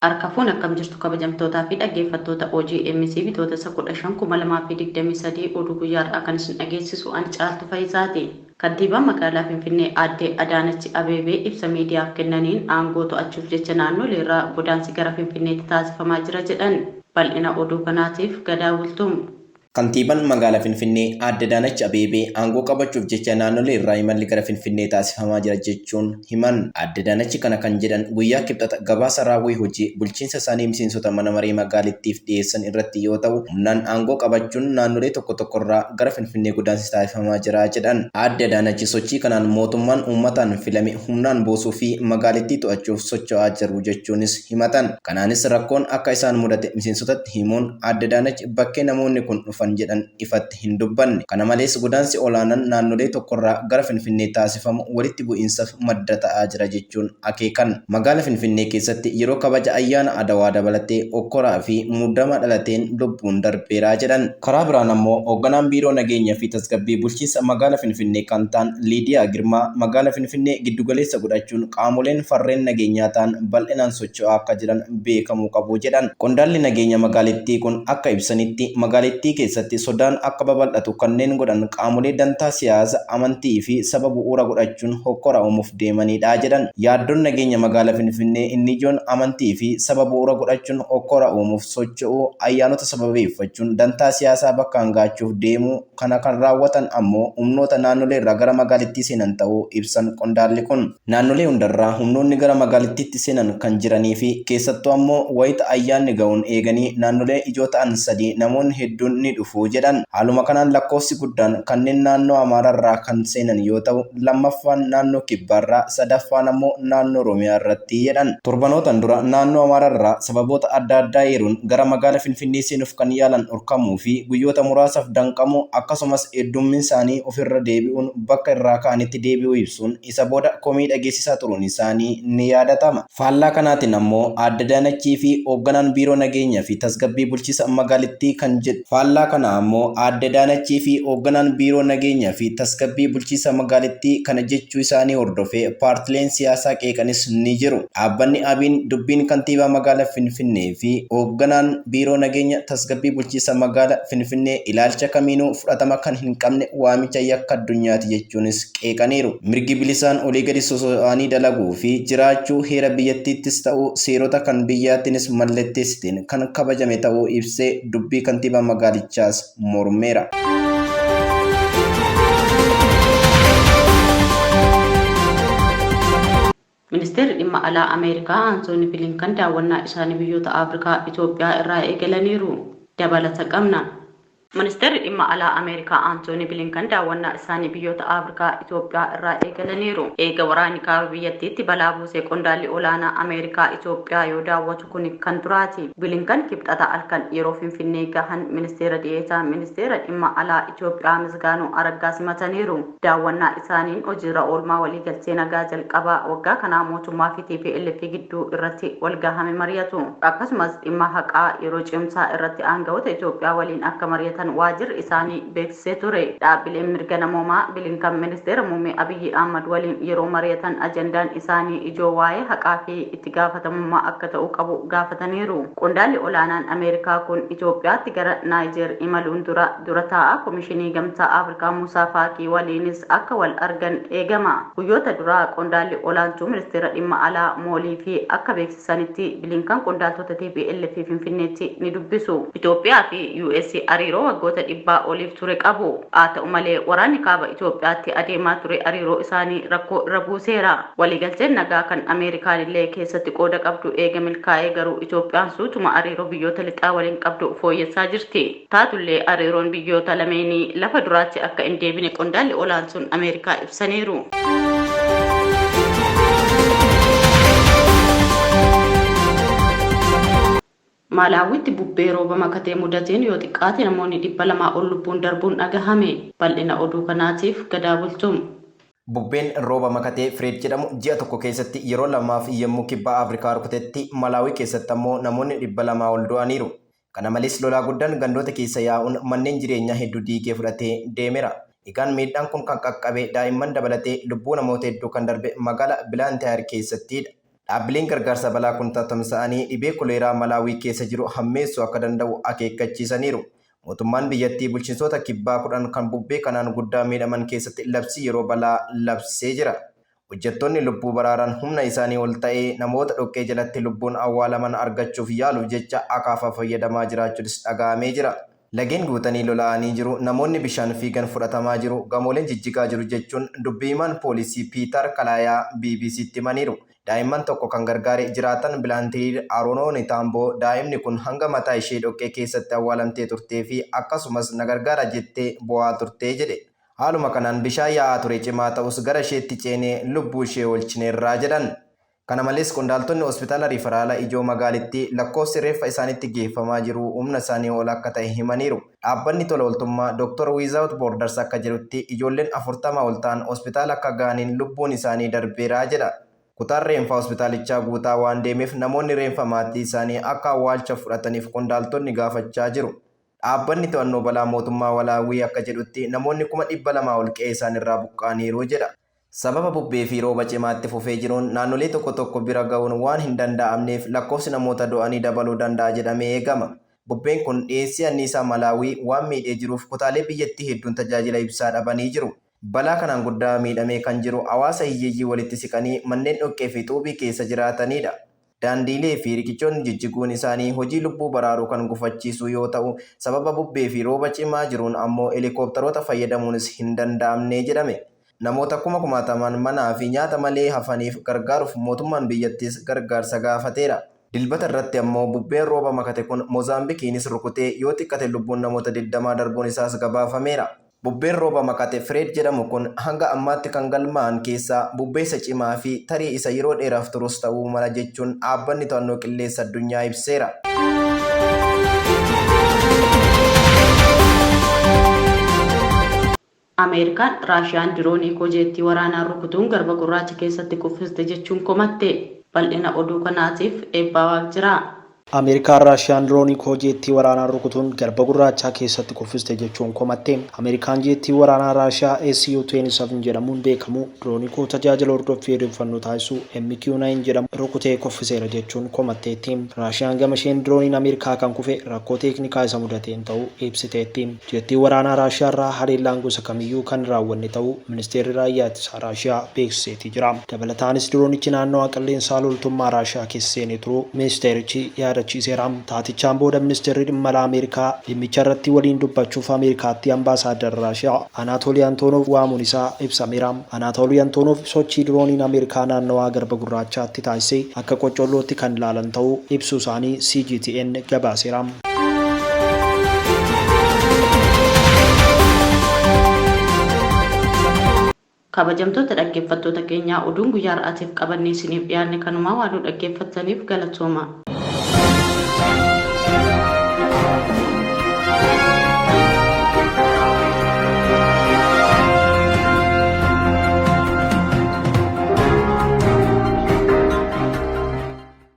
Harka fuune akkam jirtu kabajamtootaa fi dhaggeeffattoota OGMC Bitootessa 15 2023 oduu guyyaa har'aa kan isin dhageessisu ani Caaltu Fayisaati. Kantiibaan magaalaa Finfinnee Aadde Adaanach Abeebee ibsa miidiyaaf kennaniin aangoo to'achuuf jecha naannoleerraa godaansi gara Finfinneetti taasifamaa jira jedhan. Bal'ina oduu kanaatiif Gadaa Bultum. Kantiibaan magaalaa Finfinnee Aadde Adaanach Abeebee aangoo qabachuuf jecha naannolee irraa imalli gara Finfinnee taasifamaa jira jechuun himan. Aadde Adaanach kana kan jedhan guyyaa Kibxata gabaasa raawwii hojii bulchiinsa isaanii miseensota mana maree magaalittiif dhiyeessan irratti yoo ta'u, humnaan aangoo qabachuun naannolee tokko tokkorraa gara Finfinnee godaansi taasifamaa jira jedhan. Aadde Adaanach sochii kanaan mootummaan uummataan filame humnaan buusuu fi magaalittii to'achuuf socho'aa jiru jechuunis himatan. Kanaanis rakkoon akka isaan mudate miseensotatti himuun Aadde Adaanach bakkee namoonni kun dhufan jedhan ifatti hin dubbanne. Kana malees godaansi olaanan naannolee tokkorraa gara Finfinnee taasifamu walitti bu'iinsaf madda ta'aa jira jechuun akeekan. Magaala Finfinnee keessatti yeroo kabaja ayyaana Adawaa dabalatee okkoraa fi muddama dhalateen lubbuun darbeera jedhan. Karaa biraan ammoo hoogganaan Biiroo Nageenya fi Tasgabbii Bulchiinsa Magaala Finfinnee kan ta'an Liidiyaa Girmaa magaala Finfinnee giddugaleessa godhachuun qaamoleen farreen nageenyaa ta'an bal'inaan socho'aa akka jiran beekamuu qabu jedhan. Qondaalli nageenya magaalittii kun akka ibsanitti, magaalittii keessatti sodaan akka babal'atu kanneen godhan qaamolee dantaa siyaasa, amantii fi saba bu'uura godhachuun hokkora uumuuf deemaniidha jedhan. Yaaddoon nageenya magaala Finfinnee inni ijoon amantii fi saba bu'uura godhachuun hokkora uumuuf socho'uu, ayyaanota sababeeffachuun dantaa siyaasaa bakkaan ga'achuuf deemuu, kana kan raawwatan ammoo humnoota naannoleerraa gara magaalittii seenan ta'uu ibsan qondaalli kun. Naannolee hundarraa humnoonni gara magaalittiitti seenan kan jiraniifi keessattuu ammoo wayita ayyaanni ga'uun eeganii naannolee ijoo ta'an sadii namoonni hedduun ni dhufu jedhan. Haaluma kanaan lakkoofsi guddaan kanneen naannoo Amaaraarraa kan seenan yoo ta'u, lammaffaan naannoo Kibbaarraa, sadaffaan ammoo naannoo Oromiyaa irratti jedhan. Torbanootan dura naannoo Amaaraarraa sababoota adda addaa eeruun gara magaala Finfinnee seenuuf kan yaalan dhorkamuu fi guyyoota muraasaaf danqamuu akkasumas heddumminsaanii ofirra deebi'uun bakka irraa ka'anitti deebi'uu ibsuun isa booda komii dhageessisaa turuun isaanii ni yaadatama. Faallaa kanaatiin ammoo Aadde Adaanachii fi hoogganaan Biiroo Nageenya fi Tasgabbii Bulchiisa Magaalittii kan jedhu. Faallaa kanaa ammoo Aadde Adaanachii fi hoogganaan Biiroo Nageenya fi Tasgabbii Bulchiisa Magaalittii kana jechuu isaanii hordofee paartileen siyaasaa qeeqanis ni jiru. Dhaabbanni Abin dubbiin kantiibaa magaala Finfinnee fi hoogganaan Biiroo Nageenya Tasgabbii Bulchiisa Magaala Finfinnee ilaalcha kamiinuu fudhatama kan hin qabne waamicha yakka addunyaati jechuunis qeeqaniiru. Mirgi bilisaan olii gadi soso'anii dalaguu fi jiraachuu heera biyyattiittis ta'uu seerota kan biyyaattinis mallatteessiteen kan kabajame ta'uu ibsee dubbii kantiibaa magaalichaas mormeera. Ministeerri Dhimma Alaa Ameerikaa Antooni Bilinkan daawwannaa isaanii biyyoota Afrikaa Itoophiyaa irraa eegalaniiru. Dabalata qabna. Ministeerri Dhimma Alaa Ameerikaa Antooni Bilinkan daawwannaa isaanii biyyoota Afrikaa Itoophiyaa irraa eegalaniiru. Eega waraanni kaaba biyyattiitti balaa buusee qondaalli olaanaa Ameerikaa Itoophiyaa yoo daawwatu kun kan duraati. Bilinkan Kibxata halkan yeroo Finfinnee gahan ministeera dhiyeessaa ministeera dhimma alaa Itoophiyaa Misgaanuu Araggaa simataniiru. Daawwannaa isaaniin hojiirra oolmaa waliigaltee nagaa jalqabaa waggaa kanaa mootummaa fi TPLF gidduu irratti walgahame mari'atu. Akkasumas dhimma haqaa yeroo cimsaa irratti aangawoota Itoophiyaa waliin akka mari'atan waajirri isaanii beeksisee ture. Dhaabbileen mirga namoomaa Bilinkan ministeera muummee Abiyyi Ahmad waliin yeroo mari'atan ajandaan isaanii ijoo waa'ee haqaa fi itti gaafatamummaa akka ta'u qabu gaafataniiru. Qondaalli olaanaan Ameerikaa kun Itoophiyaatti gara Naayijeer imaluun dura dura taa'aa Komishinii Gamtaa Afrikaa Musaa Faakii waliinis akka wal argan eegama. Guyyoota duraa qondaalli olaantuu ministeera dhimma alaa Moolii fi akka beeksisanitti Bilinkan qondaaltota TPLF Finfinneetti ni dubbisu. Itoophiyaa fi US hariiroo waggoota dhibbaa oliif ture qabu. Haa ta'u malee waraanni kaaba Itoophiyaatti adeemaa ture hariiroo isaanii rakkoo irra buuseera. Waliigalteen nagaa kan Ameerikaan illee keessatti qooda qabdu eega milkaa'ee garuu Itoophiyaan suutuma hariiroo biyyoota lixaa waliin qabdu fooyyessaa jirti. Taatullee hariiroon biyyoota lameenii lafa duraatti akka hin deebine qondaalli olaantuun Ameerikaa ibsaniiru. Maalaawwiitti bubbee rooba makatee mudateen yoo xiqqaate namoonni 200 ol lubbuun darbuun dhagahame. Bal'ina oduu kanaatiif Gadaa Bultum. Bubbeen rooba makatee Fireed jedhamu ji'a tokko keessatti yeroo lamaaf yommuu Kibba Afrikaa rukutetti Malaawii keessatti ammoo namoonni 200 ol du'aniiru. Kana malees lolaa guddaan gandoota keessa yaa'uun manneen jireenyaa hedduu diigee fudhatee deemera. Egaan miidhaan kun kan qaqqabe daa'imman dabalatee lubbuu namoota hedduu kan darbe magaala Bilaantaayar keessattidha. Dhaabbileen gargaarsa balaa kun tatamsa'anii dhibee koleeraa Malaawii keessa jiru hammeessuu akka danda'u akeekkachiisaniiru. Mootummaan biyyattii bulchiinsota kibbaa 10 kan bubbee kanaan guddaa miidhaman keessatti labsii yeroo balaa labsee jira. Hojjettoonni lubbuu baraaran humna isaanii ol ta'ee namoota dhoqqee jalatti lubbuun awwaalaman argachuuf yaaluuf jecha akaafaa fayyadamaa jiraachuunis dhaga'amee jira. Lageen guutanii lola'anii jiru, namoonni bishaan fiigan fudhatamaa jiru, gamooleen jijjigaa jiru jechuun dubbi himaan poolisii Piitar Kalaayaa BBCtti himaniiru. Daa'imman tokko kan gargaare jiraatan Bilaantiriir Aroonoo Taamboo daa'imni kun hanga mataa ishee dhoqqee keessatti awwaalamtee turtee fi akkasumas na gargaara jettee bo'aa turtee jedhe. Haaluma kanaan bishaan yaa'aa ture cimaa ta'us gara isheetti ceenee lubbuu ishee oolchineerraa jedhan. Kana malees qondaaltonni hospitaala riiferaala ijoo magaalittii lakkoofsi reeffa isaanitti geeffamaa jiru humna isaanii ol akka ta'e himaniiru. Dhaabbanni tola ooltummaa Dr. Without Borders akka jedhutti ijoolleen 40 ol ta'an hospitaala akka ga'aniin lubbuun isaanii darbeeraa jedha. Kutaan reenfaa hospitaalichaa guutaa waan deemeef namoonni reenfa maatii isaanii akka awwaalcha fudhataniif qondaaltonni gaafachaa jiru. Dhaabbanni to'annoo balaa mootummaa Malaawii akka jedhutti namoonni 200,000 ol qe'ee isaaniirraa buqqa'aniiru jedha. Sababa bubbee fi rooba cimaatti fufee jiruun naannolee tokko tokko bira ga'uun waan hin danda'amneef lakkoofsi namoota du'anii dabaluu danda'a jedhamee eegama. Bubbeen kun dhiyeessii anniisaa Malaawii waan miidhee jiruuf kutaalee biyyattii hedduun tajaajila ibsaa dhabanii jiru. Balaa kanaan guddaa miidhamee kan jiru hawaasa hiyyeeyyii walitti siqanii manneen dhoqqee fi xuubii keessa jiraatanidha. Daandiilee fi riqichoonni jijjiguun isaanii hojii lubbuu baraaruu kan gufachiisu yoo ta'u, sababa bubbee fi rooba cimaa jiruun ammoo heelikooptaroota fayyadamuunis hin danda'amne jedhame. Namoota kuma kumaatamaan manaa fi nyaata malee hafaniif gargaaruuf mootummaan biyyattiis gargaarsa gaafateera. Dilbata irratti ammoo bubbeen rooba makate kun Moozaambikiinis rukutee yoo xiqqate lubbuun namoota 20 darbuun isaas gabaafameera. Bubbeen rooba makate Fireed jedhamu kun hanga ammaatti kan galmaa'an keessaa bubbee isa cimaa fi tarii isa yeroo dheeraaf turus ta'uu mala jechuun dhaabbanni to'annoo qilleensa addunyaa ibseera. Ameerikaan Raashiyaan diroonii koo jeettii waraanaan rukutuun garba gurraacha keessatti kuffiste jechuun komatte. Bal'ina oduu kanaatiif eebbaa jira. Ameerikaan Raashiyaan diroonii koo jeettii waraanaan rukutuun garba gurraachaa keessatti kuffiste jechuun komatte. Ameerikaan jeettii waraanaa Raashiyaa SU-27 jedhamuun beekamu diroonii koo tajaajila hordoffii odeeffannoo taasisu MQ-9 jedhamu rukutee kuffiseera jechuun komatteetti. Raashiyaan gama isheen dirooniin Ameerikaa kan kufe rakkoo teeknikaa isa mudateen ta'uu ibsiteetti. Jeettii waraanaa Raashiyaa irraa haleellaan gosa kamiyyuu kan raawwanne ta'uu ministeerri raayyaa ittisaa Raashiyaa beeksiseetii jira. Dabalataanis diroonichi naannawaa qilleensaa loltummaa Raashiyaa keessa seenee turuu ministeerichi yaadachiiseera. Taatichaan booda ministeerri dhimma alaa Ameerikaa dhimmicha irratti waliin dubbachuuf Ameerikaatti ambaasaaddar Raashiyaa Anaatoolii Antoonoof waamuun isaa ibsameera. Anaatoolii Antoonoof sochii dirooniin Ameerikaa naannawaa garba gurraachaatti taasise akka qocollootti kan ilaalan ta'uu ibsuu isaanii CGTN gabaaseera. Kabajamtoota dhaggeeffattoota keenyaa, oduun guyyaa har'aatiif qabannee isiniif dhiyaanne kanumaa. Waan nu dhaggeeffattaniif galatooma.